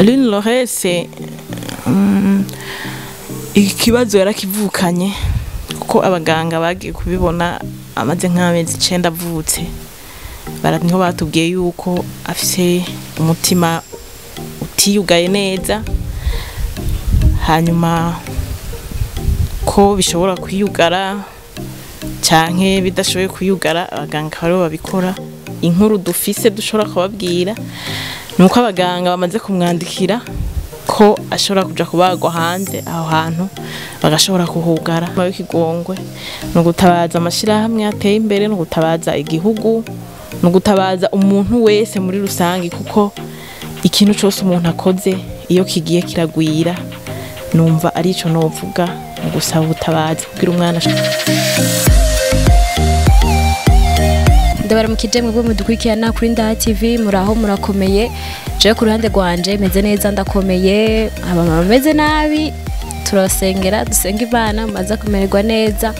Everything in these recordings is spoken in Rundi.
Lynn Lorese ikibazo yarakivukanye kuko abaganga bagiye kubibona amaze nk'amezi 9 avutse, niho batubwiye yuko afise umutima utiyugaye neza, hanyuma ko bishobora kwiyugara canke bidashoboye kwiyugara, abaganga bari babikora. Inkuru dufise dushobora kubabwira nuko abaganga bamaze kumwandikira ko ashobora kuja kubagwa hanze, aho hantu bagashobora kuhugara. Ikigongwe no gutabaza amashirahamwe ateye imbere, no gutabaza igihugu, no gutabaza umuntu wese muri rusangi, kuko ikintu cose umuntu akoze iyo kigiye kiragwira. Numva ari ico novuga mu gusaba ubutabazi kugira umwana. Ndabaramukije mwebwe mudukurikirana kuri Ndaha TV, muraho murakomeye. Jewe ku ruhande rwanje meze neza, ndakomeye. Abamama bameze nabi turasengera, dusenga Imana maze kumererwa neza.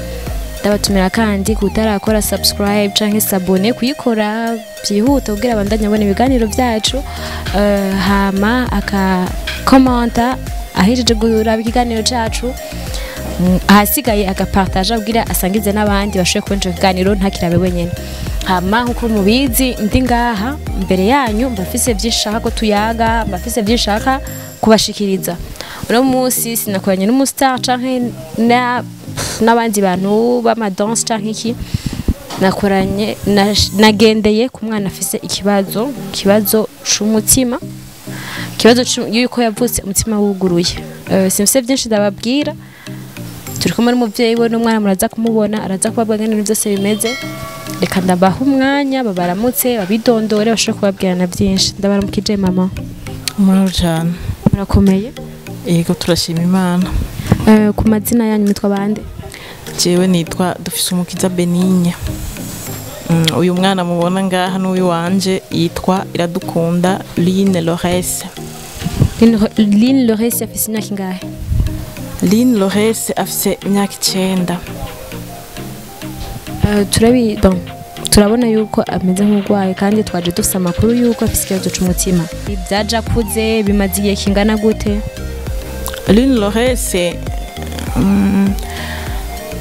Ndabatumira kandi kutarakora subscribe canke s'abonner kuyikora byihuta kugira abandanye abone ibiganiro byacu, hama aka commenta ahejeje guraba ikiganiro cacu, ahasigaye agapartage kugira asangize n'abandi bashobore kubona ico kiganiro ntakirabe wenyene. Hama nkuko mubizi ndi ngaha mbere yanyu mbafise vyinshi ko tuyaga, mbafise vyinshi kubashikiriza. Uno munsi sinakoranye n'umustar canke n'abandi bantu b'ama dance canke iki, nakoranye nagendeye ku mwana afise ikibazo c'umutima, ikibazo yuko yavutse umutima wuguruye. Simfise vyinshi ndababwira, turi kumwe n'umuvyeyi we n'umwana, muraza kumubona, araza kubabwira ngene byose bimeze. Reka ndabaha umwanya babaramutse babidondore bashobore kubabwirana byinshi. Ndabaramukije mama. Muraho cyane. Murakomeye? Yego, turashima Imana. Ku mazina yanyu mitwa bande? Jewe nitwa Dufisumukiza Benigne. Uyu mwana mubona ngaha n'uyu wanje yitwa Iradukunda Lynn Lorese. Lynn Lorese afise imyaka ingahe? Lynn Lorese afise imyaka 9. Turabona yuko ameze nk'urwaye kandi twaje dufise amakuru yuko afise ikibazo c'umutima. Ibyaje akuze bimaze igihe kingana gute? Lynn Lorese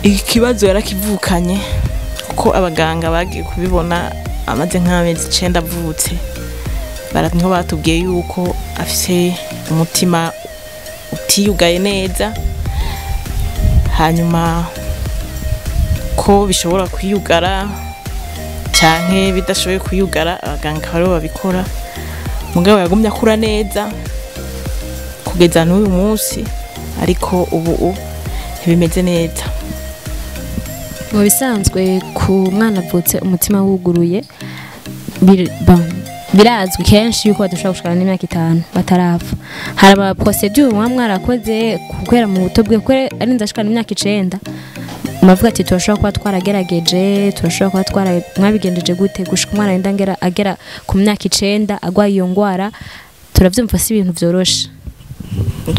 ikibazo yarakivukanye kuko abaganga bagiye kubibona amaze nk'amezi 9 avutse, niho batubwiye yuko afise umutima utiyugaye neza, hanyuma ko bishobora kwiyugara canke bidashoboye kwiyugara, abaganga bari babikora. Mugabo yagumye akura neza kugeza n'uyu munsi, ariko ubu ntibimeze neza. Mu bisanzwe ku mwana avutse umutima wuguruye birazwi kenshi yuko badashobora gushikana n'imyaka 5 batarapfa. Hari ama procedure mwa mwarakoze guhera mu buto bwe, kuko arinze ashikana imyaka 9 muravuga ati turashobora kuba twaragerageje, turashobora kuba mwabigendeje gute gushika umwana yenda agera ku myaka 9 agwaye iyo ngwara? Turavyumva si ibintu vyoroshe.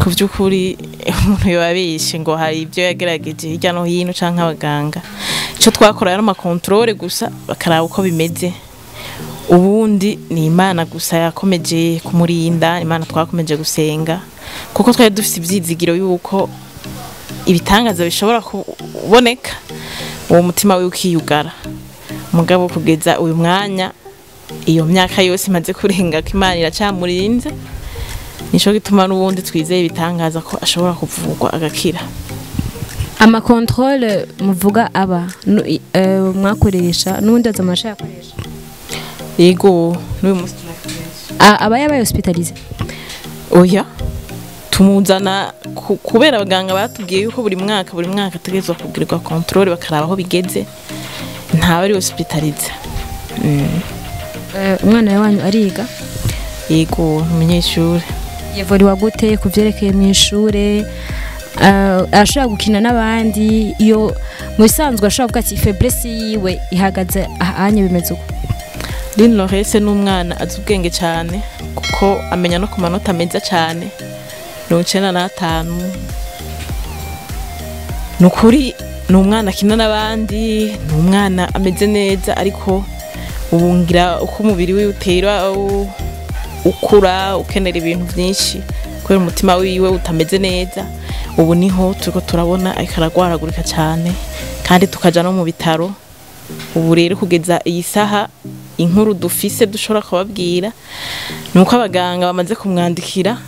Ku vy'ukuri umuntu yababishe ngo hari ibyo yagerageje hirya no hino canke abaganga, ico twakora yari ama contrôle gusa bakaraba uko bimeze. Ubundi ni Imana gusa yakomeje kumurinda, Imana twakomeje gusenga kuko twari dufise ivyizigiro yuko ibitangaza bishobora kuboneka uwo mutima we ukiyugara. Mugabo kugeza uyu mwanya iyo myaka yose imaze kurenga ko Imana iracamurinze, nico gituma n'ubundi twizeye ibitangaza ko ashobora kuvurwa agakira. Ama contrôle muvuga aba mwakoresha n'ubundi azamasha yakoresha? Yego, n'uyu munsi turakoresha. Aba yabaye hospitalisé? Oya, tumuzana kubera abaganga batubwiye yuko buri mwaka tegezwa kugirirwa contrôle bakaraba aho bigeze, nta bari hospitalisé. Umwana wanyu ariga? Yego, umunyeshuri. Yevoriwa gute kuvyerekeye mu ishure? Arashobora gukina n'abandi? Iyo mu bisanzwe ashobora kuvuga ati faiblesse yiwe ihagaze ahanye bimeze uko? Lynn Lorese n'umwana azi ubwenge cyane kuko amenya no ku manota meza cyane, 95. Nukuri ni umwana akina n'abandi, ni umwana ameze neza, ariko ubungira uko umubiri we utera ukura ukenera ibintu byinshi kubera umutima wiwe utameze neza. Ubu niho turiko turabona ariko aragwaragurika cyane, kandi tukaja no mu bitaro. Ubu rero kugeza iyi saha inkuru dufise dushobora kubabwira ni uko abaganga bamaze kumwandikira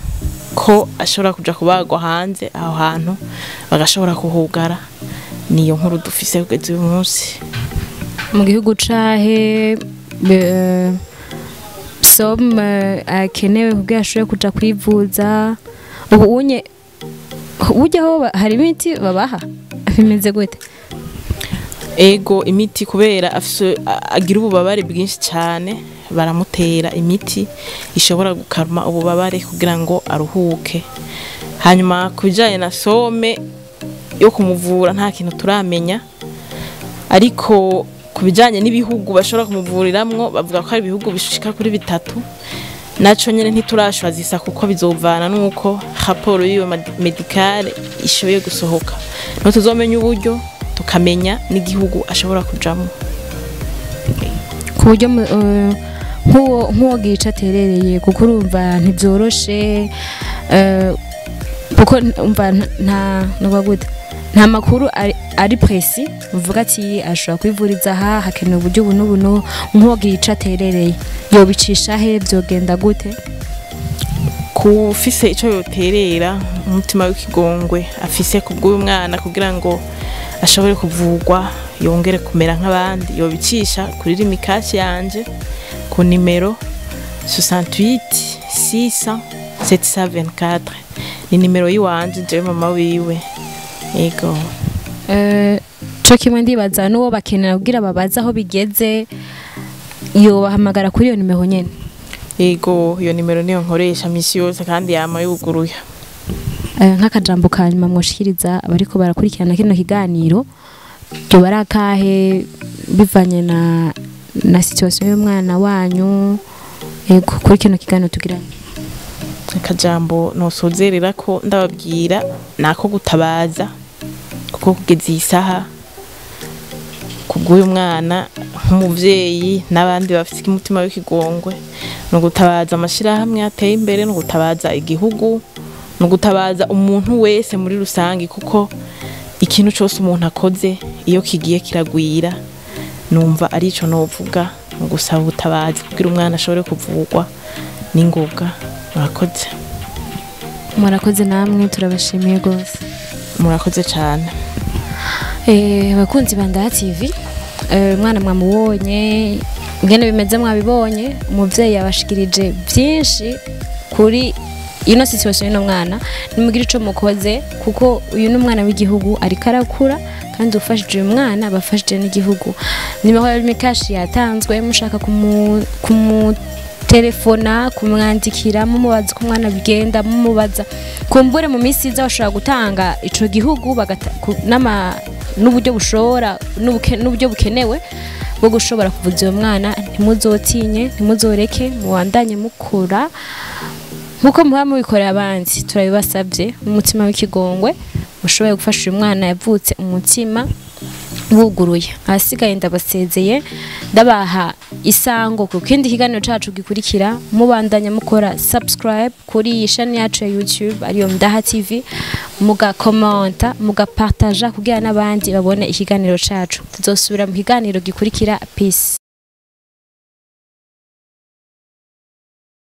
ko ashobora kuja kubagwa hanze, aho hantu bagashobora kuhugara. Niyo nkuru dufise kugeza uyu munsi. Mu gihugu cahe somme akenewe kugira ashobore kuja kwivuza? Ubu unye ujyaho hari imiti babaha, bimeze gute? Ego, imiti kubera afise agira ububabare bwinshi cyane, baramutera imiti ishobora gukaruma ububabare kugira ngo aruhuke. Hanyuma ku bijyanye na somme yo kumuvura nta kintu turamenya, ariko ku bijyanye n'ibihugu bashobora kumuvuriramwo bavuga ko hari ibihugu bishika kuri 3. Naco nyene ntiturashwazisa kuko bizovana nuko raporo y'iyo medicale ishoboye gusohoka, niho tuzomenya uburyo, tukamenya n'igihugu ashobora kujamwo. Ku buryo nk'uwo gica aterereye, kuko urumva ntibyoroshe, kuko umva nta nuba gute, nta makuru ari précis uvuga ati ashobora kwivuriza aha, hakenewe uburyo ubu n'ubu n'ubu. Nk'uwo gica aterereye yobicisha he, vyogenda gute? Kufise ico yoterera, umutima w'ikigongwe afise kubw'uyu mwana kugira ngo ashobore kuvugwa yongere kumera nk'abandi, yobicisha kuri Lumicash yanje ku nimero 68 600 724. Ni nimero yiwanje jewe mama wiwe. Ego. Co kimwe ndibaza n'uwo bakenera kugira babaze aho bigeze, yobahamagara kuri iyo nimero nyene? Ego, iyo nimero niyo nkoresha misi yose kandi yama yuguruye. Nk'akajambo ka nyuma mwoshikiriza abariko barakurikirana kino kiganiro, ryoba ari akahe bivanye na situation y'umwana wanyu? Ego, kuri kino kiganiro tugiranye. Akajambo nosozerera ko ndababwira nako gutabaza, kuko kugeza iyi saha kubw'uyu mwana nk'umuvyeyi n'abandi bafite umutima w'ikigongwe, ni ugutabaza amashirahamwe ateye imbere, ni ugutabaza igihugu, ni ugutabaza umuntu wese muri rusange, kuko ikintu cose umuntu akoze iyo kigiye kiragwira. Numva ari ico novuga, mu gusaba ubutabazi kugira umwana ashobore kuvugwa n'ingoga. Murakoze. Murakoze namwe, turabashimiye rwose. Murakoze cyane. Bakunzi ba Ndaha TV, umwana mwamubonye ingene bimeze, mwabibonye umuvyeyi yabashikirije byinshi kuri ino situation y'uno mwana. Nimugire ico mukoze, kuko uyu ni umwana w'igihugu ariko arakura, kandi ufashije uyu mwana abafashije n'igihugu. Nimero ya Lumicash yatanzwe, mushaka kumutelefona, kumwandikira, mumubaza uko umwana bigenda, mumubaza kumbure mu minsi iza bashobora gutanga ico gihugu n'uburyo bushobora n'uburyo bukenewe bwo gushobora kuvuza uwo mwana. Ntimuzotinye, ntimuzoreke, mubandanye mukura nkuko muba mubikorera abandi. Turabibasabye umutima w'ikigongwe mushoboye gufasha uyu mwana yavutse umutima wuguruye. Ahasigaye ndabasezeye, ndabaha isango ku kindi kiganiro cacu gikurikira. Mubandanya mukora subscribe kuri iyi chaîne yacu ya YouTube ariyo Ndaha TV, mugakomenta, mugapartaja kugira n'abandi babone ikiganiro cacu. Tuzosubira mu kiganiro gikurikira. Peace.